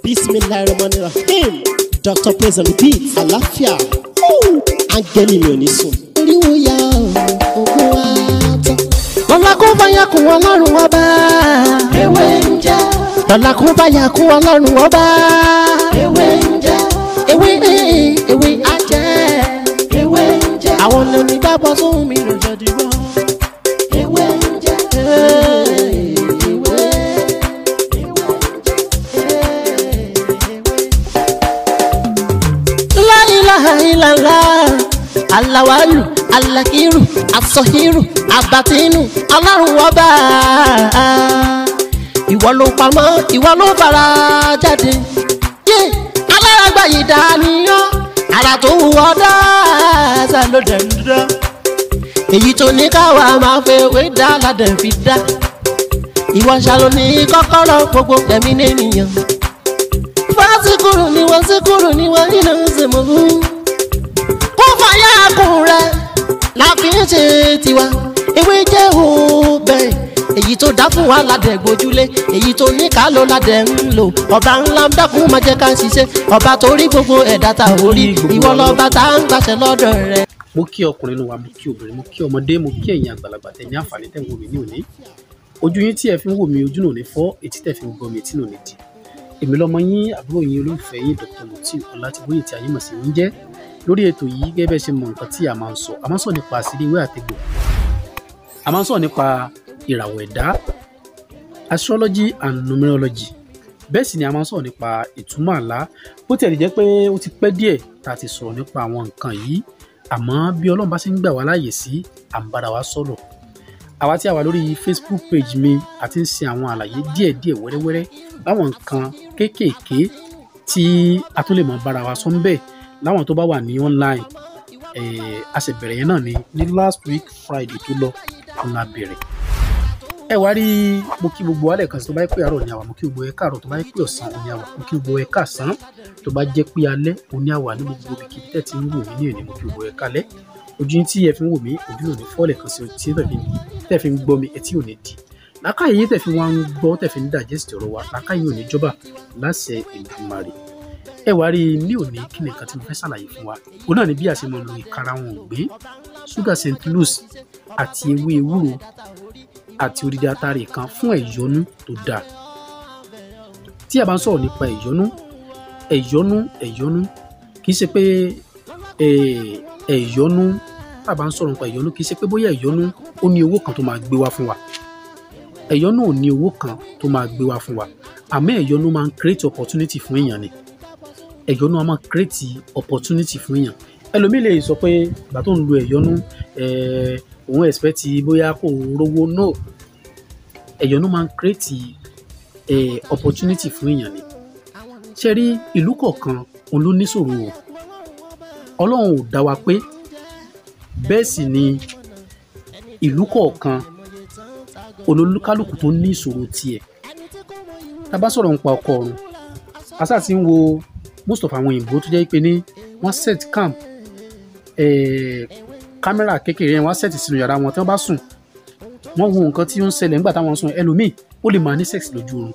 Bismillahirrahmanirrahim. Dr. Praise and Repeat. Àlàáfíà. Áńgẹ́lì mi ò ní sùn. Oríwo ya ògùn wa tán. Lọ́la kó bá yà kún Ọlọ́run ọba. Ewé ń jẹ́. Lọ́la kó bá yà kún Ọlọ́run ọba. Ewé ń jẹ́. Ewé ewé á jẹ́. Ewé ń jẹ́. Àwọn onígbàgbọ́ sóhun mi ló jọ dìbò. Ewé ń jẹ́. Ewé. La ilaha illallah. Alawalu, alakiru, asọhiru, abatinu, Ọlọ́run ọba. Ìwọ ló pamọ́, ìwọ ló fara jáde. Yé alárágbá yìí dániyán, ara tó wù ọ́ dáadáa ló dẹ̀ ń dán. Èyí tó ní káwa máa fẹ́ wé dá ládẹ̀ fi dá. Ìwọ ṣàlò ní kọ́kọ́rọ́ gbogbo ẹ̀mí nìyẹn. Fásikúrú ni wọ́n síkúrú ni wọ́n nínú ìsìnkú. Kó fàyà kùn rẹ̀ la fi ń ṣe tiwa. Ewé jẹ́ òbẹ̀. Èyí tó dá fún wa ládẹ̀ gbójúlé. Èyí tó ní ká ló ládẹ̀ ń lò. Ọba ńlá ń dákun máa jẹ́ ká ṣiṣẹ́. Ọba tó rí gbogbo ẹ̀dá ta ò rí. Ìwọ lọ́ba tá ń gbàṣẹ lọ́dọ̀ rẹ̀. Mo kí ọkùnrin nínú wa, mo kí obìnrin, mo kí ọmọdé, mo kí ẹ̀yin àgbàlagbà tẹ́ ní àǹfààní tẹ́ ń wò mí ní òní. Ojú yín tí ẹ fi ń wò mí, ojú náà ò ní fọ́, etí tẹ́ fi ń gbọ́ mi, etí náà ò ní di. Èmi lọmọ yín, àbúrò yín, olólùfẹ́ yín, Dr. Mutiu Ọlátìbóyè tí ayé mọ̀ sí oúnjẹ. Lórí ètò yìí, gẹ́gẹ́ bẹ́ẹ̀ ṣe mọ nǹkan tí a máa ń sọ, a máa ń sọ nípa àṣírí ewé àtegbò, a máa ń sọ nípa ìràwọ̀ ẹ̀dá, astrology and numerology. Bẹ́ẹ̀ sì ni a máa ń sọ̀rọ̀ nípa ìtumọ̀ àlá. Bó tiẹ̀ lè jẹ́ pé ó ti pẹ́ díẹ̀ tá a ti sọ̀rọ̀ nípa àwọn nǹkan yìí, àmọ́ bí Ọlọ́run bá ṣe ń gbà wá láàyè sí, à ń bára wa sọ̀rọ̀. Àwa tí a wà lórí Facebook page mi, a ti ń ṣe àwọn àlàyé díẹ̀díẹ̀ wẹ́rẹ́wẹ́rẹ́ láwọn nǹkan kéékèèké tí a tún lè mọ bára wa sọ ń bẹ̀ láwọn tó bá wà ní online. A sì bẹ̀rẹ̀ yẹn náà ní last week Friday tó lọ, òun la bẹ̀rẹ̀. Ẹ wá rí, mo kí gbogbo wa lẹ́ẹ̀kan sí, tó bá jẹ́ pé àárọ̀ ni àwà, mo kí gbogbo ẹ káàárọ̀, tó bá jẹ́ pé ọ̀sán òun ni àwà, mo kí gbogbo ẹ káàsán, tó bá jẹ́ pé alẹ́ òun ni àwà, ní gbogbo ibikíbi tẹ́ ti ń wò mí ní òní, mo kí gbogbo ẹ káalẹ́. Ojú yín tí ẹ fi ń wò mí, ojú náà ò ní fọ́ lẹ́ẹ̀kan sí, tí tẹ́ fi ń gbọ́ mi, etí ò ní di. Làákàyè yín tẹ́ fi wá ń gbọ́, tẹ́ fi ń digest ọ̀rọ̀ wa, làákàyè yín ò ní jọba láṣẹ Èdùmàrè. Ẹ wá rí ní òní, kí ni nǹkan tí mo fẹ́ ṣàlàyé fún wa? Òun náà ni bí a ṣe máa lo ìkarahun ìgbín, sugar St. Louis àti ewé ewúro àti odidi atare kan fún ẹ̀yọ́nú tó dáa. Tí a bá ń sọ̀rọ̀ nípa ẹ̀yọ́nú, ẹ̀yọ́nú, ẹ̀yọ́nú, kì í ṣe pé ẹ̀yọ́nú, tá a bá ń sọ̀rọ̀ nípa ẹ̀yọ́nú, kì í ṣe pé bóyá ẹ̀yọ́nú ó ní owó kan tó máa gbé wá fún wa. Ẹ̀yọ́nú ò ní owó kan tó máa gbé wá fún wa. Àmọ́ ẹ̀yọ́nú máa ń create opportunity fún èèyàn ni. Ẹ̀yọ́nú a máa create opportunity fún èèyàn. Ẹlòmíì lè sọ pé ìgbà tó ń lo ẹ̀yọ́nú, òun expect bóyá kò rówó. No. Ẹ̀yọ́nú máa ń create opportunity fún èèyàn ni. Ṣé rí, ìlú kọ̀ọ̀kan òun ló níṣòro o. Ọlọ́run ò dá wa pé. Bẹ́ẹ̀ sì ni ìlú kọ̀ọ̀kan olúkálùkù tó ní ìṣòro tiẹ̀. Tá a bá sọ̀rọ̀ nípa ọkọ ọ̀run, a sáà ti ń wo most of àwọn òyìnbó tó jẹ́ pé ní wọ́n set camp, kámẹ́rà kékeré yẹn wọ́n set sínú yàrá wọn tí wọ́n bá sùn. Wọ́n wo nǹkan tí ó ń ṣẹlẹ̀ nígbà táwọn sùn. Ẹlòmíì ó lè máa ní sex lójú oorun,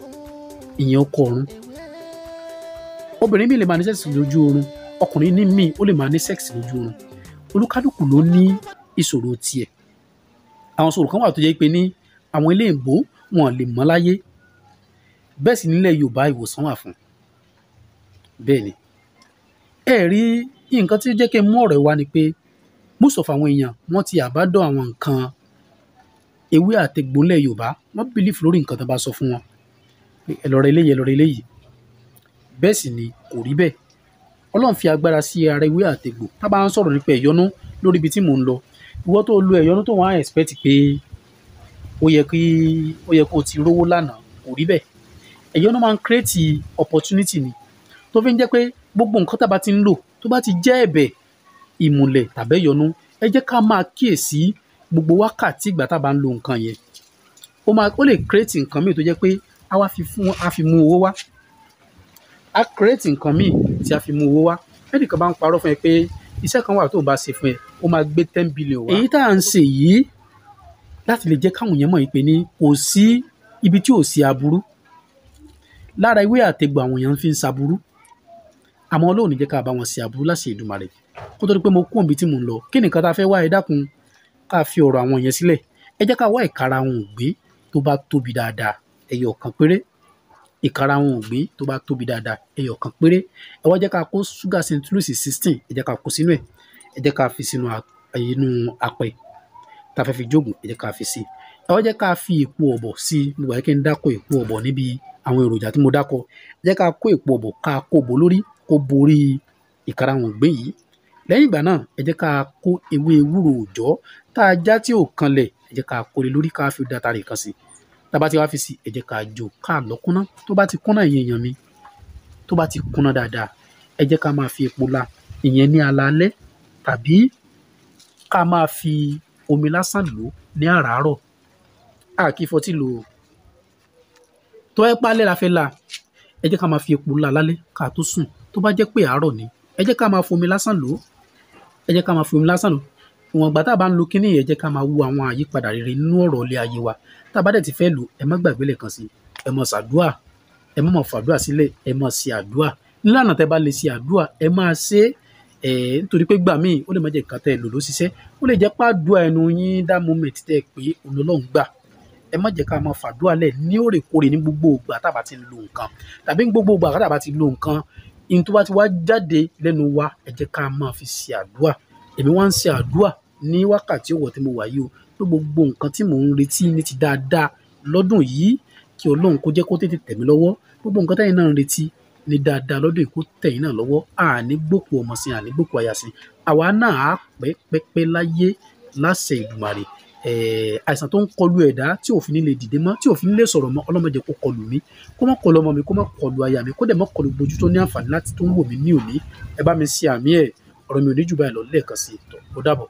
ìyẹn ọkọ ọ̀run. Obìnrin míì lè máa ní sex lójú oorun, ọkùnrin ní míì ó lè máa ní sex lójú oorun. Olúkálùkù ló ní ìṣòro tiẹ̀. Àwọn ìṣòro kan wà tó jẹ́ pé ní àwọn ilé ìbò wọn lè mọ̀ láyé. Bẹ́ẹ̀ sì nílẹ̀ Yorùbá ìwòsàn wà fún. Bẹ́ẹ̀ ni. Ẹ rí nǹkan tí ó jẹ́ kí n mú ọ̀rọ̀ wá ni pé most of àwọn èèyàn wọ́n ti àbádọ́ àwọn nǹkan ewé àtegbò nílẹ̀ Yorùbá, wọ́n believe lórí nǹkan tó bá sọ fún wọn. Ẹ lọ ra eléyìí, ẹ lọ ra eléyìí. Bẹ́ẹ̀ sì ni kò rí bẹ́ẹ̀. Ọlọ́run fi agbára sí ara ewé àtegbò. Tá bá ń sọ̀rọ̀ nípa ẹ̀yọ́nú lórí ibi tí mò ń lọ, ìwọ tó lo ẹ̀yọ́nú tó wọ́n á expect pé ó yẹ kí, ó yẹ kó ti rówó lánàá, kò rí bẹ́ẹ̀. Ẹ̀yọ́nú máa ń create opportunity ni. Tó fi ń jẹ́ pé gbogbo nǹkan tá a bá ti ń lò, tó bá ti jẹ́ ẹ̀bẹ̀, ìmùlẹ̀ tàbí ẹ̀yọ́nú, ẹ jẹ́ ká máa kíyèsí gbogbo wákàtí ìgbà tá a bá ń lo nǹkan yẹn. Ó máa, ó lè create nǹkan mìíràn tó jẹ́ pé a wá fi fún, a fi mú owó wá. A create nǹkan mìíràn tí a fi mú owó wá. Ẹnìkan bá ń parọ́ fún ẹ pé iṣẹ́ kan wà tó ń bá ṣe fún ẹ, ó máa gbé 10 billion wá. Èyí tá à ń ṣe yìí láti lè jẹ́ káwọn èèyàn mọ̀ pé ní kò sí ibi tí ò sí aburú. Lára ewé àtegbò àwọn èèyàn fi ń ṣaburú, àmọ́ Ọlọ́run ní jẹ́ ká bá wọn ṣe aburú láṣẹ Èdùmàrè. Kó tó di pé mo kú òǹbí tí mò ń lọ, kí nìkan tá a fẹ́ wá? Ẹ dákun, ká fi ọ̀rọ̀ àwọn yẹn sílẹ̀. Ẹ jẹ́ ká wá ìkarahun ìgbín tó bá tóbi dáadáa, ẹyọ kan péré. Ìkarahun ìgbín tó bá tóbi dáadáa, ẹyọ kan péré. Ẹ wá jẹ́ ká kó ṣúgà St. Louis 16, ẹ jẹ́ ká kó sínú ẹ̀. Ẹ jẹ́ ká fi sínú inú apẹ tá a fẹ́ fi jóògùn, ẹ jẹ́ ká fi sí. Ẹ wá jẹ́ ká fi èpo ọ̀bọ̀ sí i. Mo gbà kí n dákọ̀ èpo ọ̀bọ̀ níbi àwọn èròjà tí mo dákọ̀. Ẹ jẹ́ ká kó èpo ọ̀bọ̀, ká kó bò lórí, kó borí ìkarahun ìgbín yìí. Lẹ́yìn ìgbà náà, ẹ jẹ́ ká kó ewé ewúro òòjọ́ tá a já tí ò kanlẹ̀, ẹ jẹ́ ká kó lé lórí, ká fi da atare kan sí. Tá a bá ti wá fi sí, ẹ jẹ́ ká jó, ká lọ́ kúnná. Tó bá ti kúnná, ìyẹn èèyàn mi, tó bá ti kúnná dáadáa, ẹ jẹ́ ká máa fi epo la ìyẹn ní alaalẹ́, tàbí ká máa fi omi lásán lò ní àràárọ̀. A kì í fọtí lò ó. Tó ẹ pa alẹ́ la fẹ́ la, ẹ jẹ́ ká máa fi epo la lálẹ́ ká tó sùn. Tó bá jẹ́ pé àárọ̀ ni, ẹ jẹ́ ká máa fomi lásán lò ó. Ẹ jẹ́ ká máa fomi lásán lò ó. Ìwọ̀n ìgbà tá a bá ń lo kíní yìí, ẹ jẹ́ ká máa wo àwọn àyípadà rere nínú ọ̀rọ̀ ilé ayé wa. Tá a bá dẹ̀ ti fẹ́ lò, ẹ má gbàgbé lẹ́ẹ̀kan sí i. Ẹ má ṣàdúà, ẹ má máa fàdúà sílẹ̀, ẹ má ṣe àdúà. Nílànà tẹ́ bá lè ṣe àdúà, ẹ máa ṣe é, nítorí pé gbà míì ó lè má jẹ́ nǹkan tẹ́ ẹ lò ló ṣiṣẹ́. Ó lè jẹ́ pàdúà ẹnu yín that moment tẹ́ ẹ pé òun l'Ọlọ́run gbà. Ẹ má jẹ́ ká máa fàdúà lẹ̀ ní òrèkóòrè ní gbogbo ìgbà tá a bá ti ń lo nǹkan, tàbí ní gbogbo ìgbà tá a bá ti lo nǹkan, ihun tó bá ti wá jáde lẹ́nu wa, ẹ jẹ́ ká máa fi ṣe àdúà. Èmi wá ń ṣe àdúà ní wákàtí ọ̀wọ̀ tí mo wà yìí o, pé gbogbo nǹkan tí mò ń retí ní ti dáadáa lọ́dún yìí, kí Ọlọ́run kó jẹ́ kó tètè tẹ̀ mí lọ́wọ́. Gbogbo nǹkan tẹ́yin náà ń retí ní dáadáa lọ́dún yìí, kó tẹ̀ yín náà lọ́wọ́. A ní gbókù ọmọ sí, a ní gbókù aya sí. Àwa náà á pẹ́ pẹ́pẹ́ láyé láṣẹ Èdùmàrè. Àìsàn tó ń kọlu ẹ̀dá tí ò fi ní lè dìde mọ́, tí ò fi ní lè sọ̀rọ̀ mọ́, Ọlọ́run má jẹ́ kó kọlù mí, kó má kọlu ọmọ mi, kó má kọlu aya mi, kó dẹ̀ má kọlu gbogbo ojú tó ní àǹfààní láti tó ń wò mí ní òní. Ẹ bá mi ṣe àmì ẹ̀. Ọ̀rọ̀ mi ò ní jù báyìí lọ lẹ́ẹ̀kan sí i. Ó dàbọ̀.